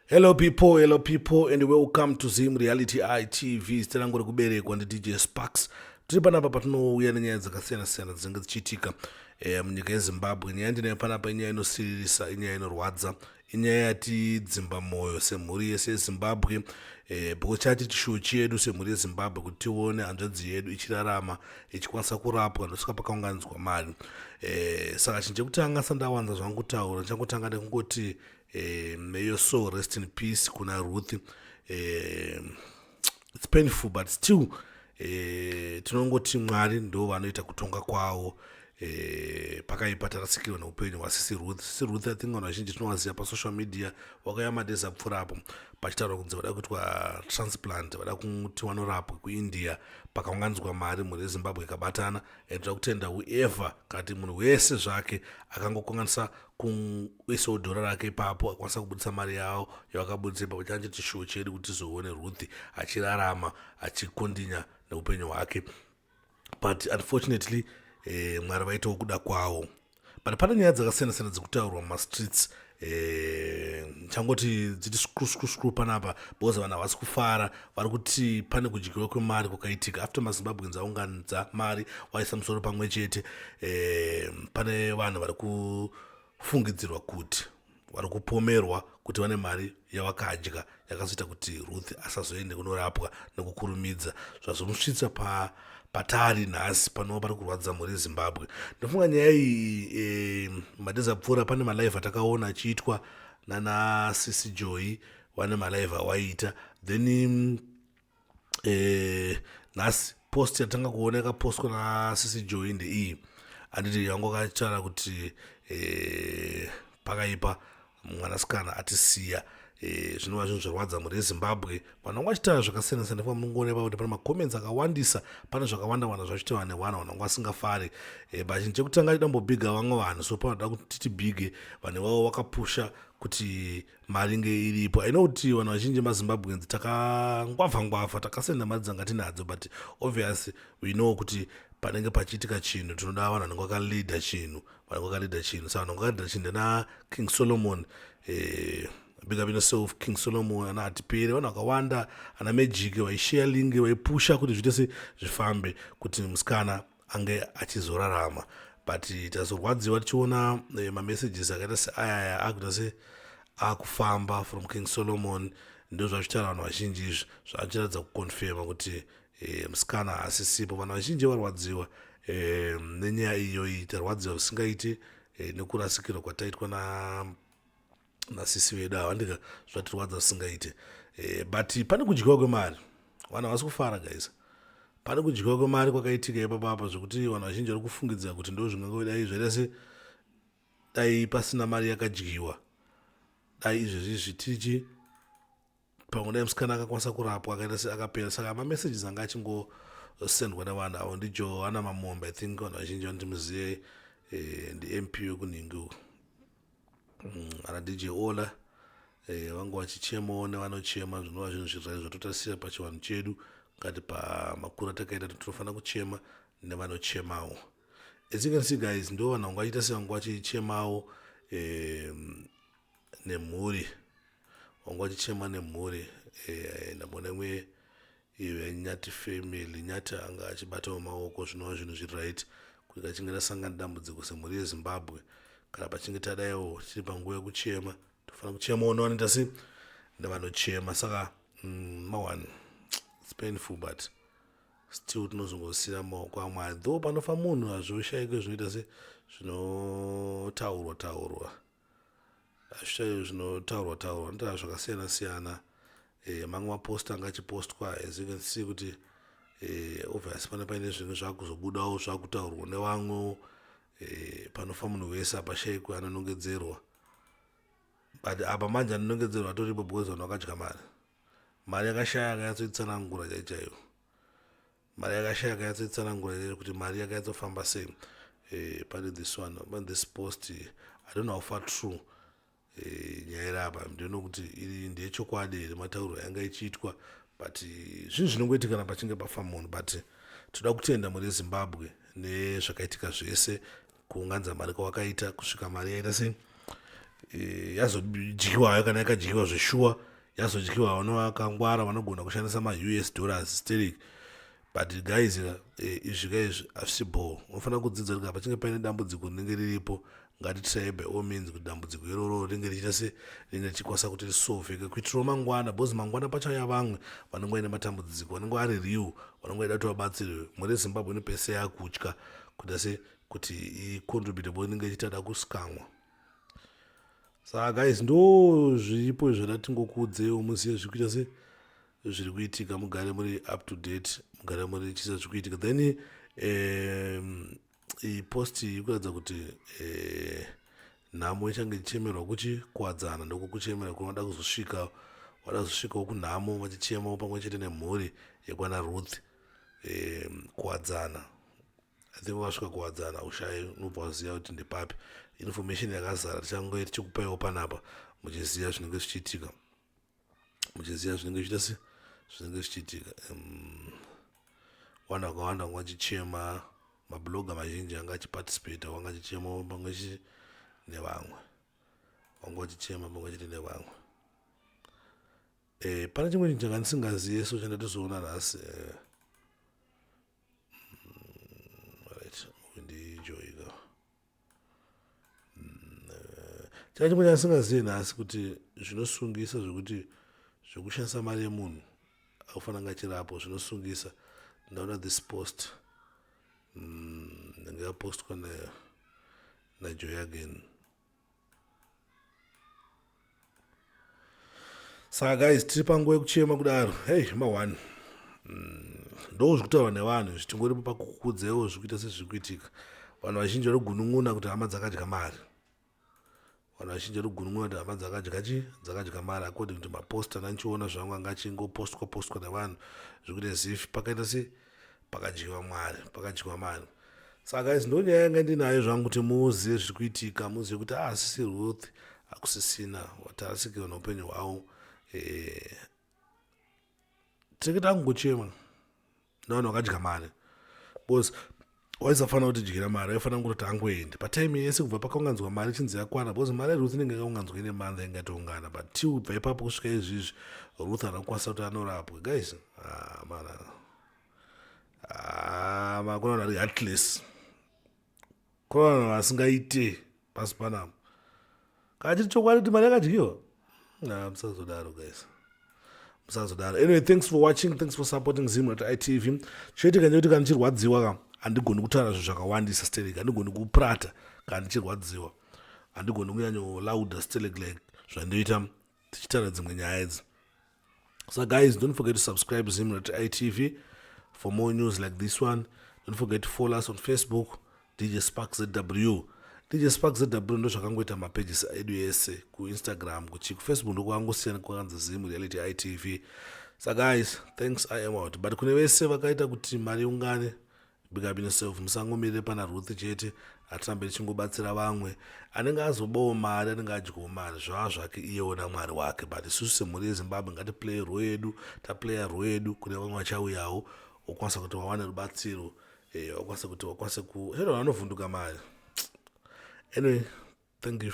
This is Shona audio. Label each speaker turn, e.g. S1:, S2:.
S1: Hello people, hello people and welcome to Zim Reality ITV. Zita rangu rekuberekwa ndi DJ Sparks. Tiri panapa patinouya nenyaya dzakasiyana siyana dzinenge dzichiitika munyika yeZimbabwe. Nyaya ndinayo panapa inyaya inosiririsa, inyaya inorwadza, inyaya yatidzimba mwoyo semhuri yese yeZimbabwe, because chati chishuwo chedu semhuri yeZimbabwe kuti tione hanzvadzi yedu ichirarama, ichikwanisa kurapwa, ndosaka pakaunganidzwa mari. Saka chinhu chekutanga sandawanza zvangu kutaura, ndichangotanga nekungoti may your soul rest in peace kuna Ruth. It's painful, but still tinongoti Mwari ndo vanoita kutonga kwavo. Pakaipa, tarasikirwa neupenyu hwasisi Ruth. Sisi Ruth, I think vanhu vazhinji tinovaziva pasocial media. Wakauya madays apfuura apo pachitaurwa kunzi vada kuitwa transplant, vada kuti vanorapwa kuIndia. Pakaunganidzwa mari, mhuri yeZimbabwe ikabatana, and toda kutenda whoever, kati munhu wese zvake akangokanganisa kuisawo dhora rake ipapo, akwanisa kubudisa mari yavo yavakabudisa ipapo. Change chishuwo chedu kuti tizoone Ruth achirarama, achikondinya neupenyu hwake, but unfortunately Mwari vaitawo kuda kwavo. But pane nyaya dzakasiyana siyana dzekutaurwa mumastreets. Changoti dziti screw screw screw panapa because vanhu havasi kufara. Vari kuti pane kudyiwa kwemari kwakaitika after maZimbabweans aunganidza mari, waisa musoro pamwe chete. Pane vanhu vari kufungidzirwa kuti vari kupomerwa kuti vane mari yavakadya yakazoita kuti Ruth asazoende kunorapwa nekukurumidza, zvazomusvitsa patari nhasi panova pari kurwadza mhuri yeZimbabwe. Ndofunga nyaya iyi, madays apfuura pane malive atakaona achiitwa nana Sisi Joy, vane malive awaiita. Then nhasi post yatanga kuona yakapostwa naSisi Joy ndeiyi, handiti? Yangu akataura kuti pakaipa, mwanasikana atisiya, zvinova zvinhu zvarwadza mhuri yeZimbabwe. Vanhu vanga vachitaura zvakasiyana siyana. Fanga munongoona ipapo kuti pane macomments akawandisa, pane zvakawanda wanda zvachitaura nevanhu. Vanhu vanga vasingafari, but chinhu chekutanga chida kumbobhiga vamwe vanhu, so panoda kuti tibhige vanhu ivavo vakapusha kuti mari inge iripo. I know kuti vanhu vazhinji maZimbabweans takangwavha ngwavha, takasenda mari dzanga tinadzo, but obvious we know kuti panenge pachiitika chinhu tinoda vanhu vanenge vakaleada chinhu, vanenge vakaleada chinhu. Saka vanhu vakaleada chinhu ndana King Solomon. Big up yourself, King Solomon, ana Atipere, vanhu vakawanda, ana Magic, vaishare link, vaipusha kuti zviite se zvifambe, kuti musikana ange achizorarama. But tazorwadziwa tichiona mamessages akaita seayaya akuita se akufamba from King Solomon. Ndo zvazvitaura vanhu vazhinji izvi, zvachiratidza kuconfirma kuti musikana haasisipo. Vanhu vazhinji varwadziwa nenyaya iyoyi. Tarwadziwa zvisingaiti nekurasikirwa kwataitwa nasisi vedu ava, ndika zvatirwadza zvisingaiti. But pane kudyiwa kwemari, vanhu havasi kufara guys. Pane kudyiwa kwemari kwakaitika ipapapa zvekuti vanhu vazhinji vari kufungidzira kuti ndo zvingangodai zvaita se dai pasina mari yakadyiwa, dai izvezvi zvitichi pamwe dai musikana akakwanisa kurapwa, akaita se akapera. Saka mamessages anga achingosendwa nevanhu avo ndiJohana Mamombe. I think vanhu vazhinji vanoti muzive, ndiMP wekunhingi uku, ana DJ Ola, vanga vachichemawo nevanochema, zvinova zvinhu zvirai zvatotasira pachivanhu chedu. Kati pamakuru atakaita tinofanira kuchema nevanochemawo. As you can see guys, ndo vanhu vanga vachiita sevanga vachichemawo nemhuri, vanga vachichema nemhuri. Ndamboona imwe iyo yaNyati family. Nyati anga achibatawo maoko, zvinova zvinhu zviri right kuti kachinge tasangana dambudziko semhuri yeZimbabwe, kana pachinge tadaiwo tiri panguva yekuchema, tofanira kuchemawo nevanoita se nevanochema. Saka maone, it's painful, but still tinozongosiyira maoko aMwari. Though panofa munhu hazvoshayike zvinoita se zvinotaurwa taurwa, hazvishayi zvinotaurwa taurwa, notaura zvakasiyana siyana. Mamwe mapost anga achipostwa, as you can see kuti obviously pane paine zvinhu zvakuzobudawo, zvakutaurwa nevamwewo. Panofa munhu wese hapashayikwe anonongedzerwa, but apa manje anonongedzerwa atoripo because vanhu vakadya mari. Mari yakashaya akanyatsoitsanangura chai chaiyo, mari yakashaya akanyatsoitsanangura chaiyo kuti mari yakanyatsofamba sei. Pane this one, pane this post, I don't know how far true nyaya iri apa. Ndinoona kuti iri ndeyechokwadi here matauriro yanga ichiitwa, but zvinhu zvinongoitika kana pachinge pafa munhu. But toda kutenda mhuri yeZimbabwe nezvakaitika zvese, kuunganidza mari kwavakaita kusvika mari yaita sei. Eh, yazodyiwayo kana yakadyiwa zveshuwa yazodyiwa vano vakangwara vanogona kushandisa maus dollars sterek but guys eh, izvi ka izvi hazvisi bhoo unofanira kudzidza kuti kana pachinge paine dambudziko rinenge riripo ngatitry by all means kuti dambudziko iroro ringe richiita se ringe richikwanisa kuti risolveke kuitirawo mangwana because mangwana pachauya vamwe vanenge vaine matambudziko vanenge vari real vanenge vaida kuti vabatsirwe mhuri yezimbabwe inopese yakutya kuita se kuti icontribute bo inenge ichitada kusikamwa saka guys ndo zviripo izvo ndatingokuudzeiwo muzive zviri kuita se zviri kuitika mugare muri up to date mugare muri chisa zviri kuitika then um, iyi post iyi kuratidza kuti eh, nhamo ichange ichichemerwa kuchi kuwadzana ndokukuchemera kunoda kuzosvika vada kuzosvikawo kunhamo vachichemawo pamwe chete nemhuri yekwana Ruth eh, kuwadzana I think wakasvika kuwadzana ushaye unobva waziva kuti ndepapi information yakazara tichange tichikupaiwo panapa muchiziva zvinenge zvichiitika muchiziva zvinenge zvichiita se zvinenge zvichiitika vanhu vakawanda vanga vachichema mabloga mazhinji anga achiparticipata vanga achichema pamwe chete nevamwe vanga vachichema pamwe chete nevamwe eh, pane chimwe chinhu changa ndisingazive so chandatozoona nhasi eh, right ndijoika Changa chimwe chandisingazive nhasi kuti zvinosungisa zvekuti zvekushandisa mari yemunhu akufanira kunge achirapo zvinosungisa. Ndaona this post inenge yapostwa naJoy again. Saka guys tiri panguva yekuchema kudaro hey ma one ndo zviri kutaurwa nevanhu izvi tingoripo pakukudzewo zviri kuita sezviri kuitika vanhu vazhinji vari kugunun'una kuti hama dzakadya mari vanhu vazhinji vari kugunun'una kuti hama dzakadya chi dzakadya mari according to maposta ndandichiona zvangu anga achingopostwa postwa nevanhu zvekuti as if pakaita se pakadyiwa mwari pakadyiwa mari saka guys ndo nyaya yanga ndinayo zvangu kuti muzive zviri kuitika muzive kuti ah sisi Ruth hakusisina watarasikirwa neupenyu hwavo eh, tinenge takungochema nevanhu vakadya mari because waisafanira kutidyira mari waifanira kungoti angoende patime yese kubva pakaunganzwa mari chinzi yakwana because mari yaruth inenge yakaunganzwa ine manda inge yatoungana but till kubva ipapo kusvika izvizvi Ruth haana kukwanisa kuti anorapwe guys ah, mana ah, makuna vanhu vari heartless kuna vanhu vasingaite pasi panapa kana chiri chokwadi kuti mari yakadyiwa na musazodaro guys musazodaro anyway thanks for watching thanks for supporting zim itv chinoitika ndechekuti kana ndichirwadziwa ka handigoni kutaura zvinhu zvakawandisa sterek handigoni kuprata kana ndichirwadziwa handigoni kunyanyolauda sterek like zvandoita tichitaura dzimwe nyaya idzi so guys don't forget to subscribe zim itv for more news like this one don't forget to follow us on facebook dj spark zw dj spark zw ndo zvakangoita mapages edu ese kuinstagram kuchi kufacebook ndokwangosiyana kwakanzi zim reality itv so guys thanks i am out but kune vese vakaita kuti mari iungane Big up yourself musangomirire pana Ruth chete atirambe tichingobatsira vamwe anenge azobawo mari anenge adyawo mari zvava zvake iyewo namwari wake but isusu semhuri yezimbabwe ngatiplay role yedu taplaya role yedu kune vamwe vachauyawo okwanisa kuti vawane rubatsiro eh, vakwanise kuti vakwanise ku chero vanovhunduka mari anyway thank you.